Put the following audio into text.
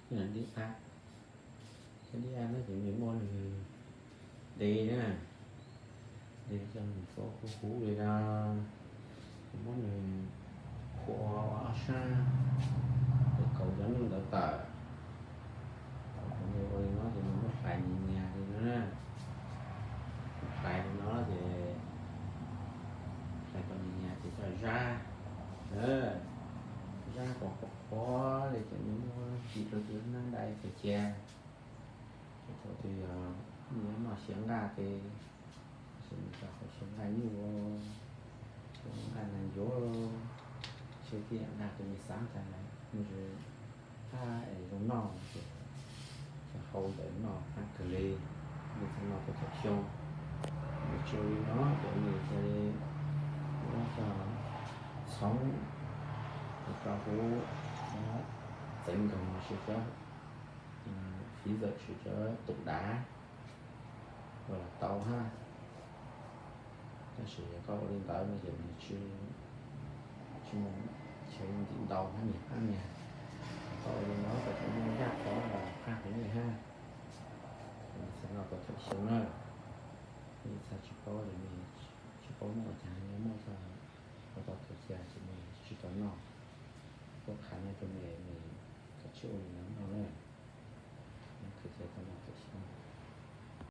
Dib ab, dib ab no ces nws muaj nws de na, de coj nws txuas huv huv li no, muab nws khuam ua ob sab, ces kaus cov nyuj ntawd tawm. Thaum nws ua li no ces nws muab hlais nyias nyias li no na. Hlais li no ces hlais tau nyias nyias ces coj zab, zab kom qhuav qhuav li ces nws muab ntxiv rau tus nab dai ces cia. Ces thaum twg yog nws yuav noj xyaw nqaj ces, tab sis nws tsis haus xyaw nqaj nyuj, xyaw nqaj nas ncuav, xyaw tib yam nqaj tus me xav tas nws qab es zoo noj ces, ces hau ntawd noj qab kawg li. Nws txhaj noj tau thaum xyoo. Nws tsis ua li no ces nws cia li muab coj txhoov, nws rau hauv txawv nkaus siv cov, fiv zawm siv cov tus dav ua los tau hab. Tab sis yog koj ua li ntawd no ces nws tsis, tsis muaj chaw ntim ntau hab niag qab niag. Koj ua li no kom tsis muaj yaj qhov los qab heev li hab. Nws txhaj noj tau thaum xyoo na. Nws txhaj tsis paub, tsis paub muaj ua cas, nws muab coj ua tau thaum xyoo ces nws tsis tau noj. Kuv qha no rau nws, nws kom tsis ua li no noj na. Nws khaws cia tau no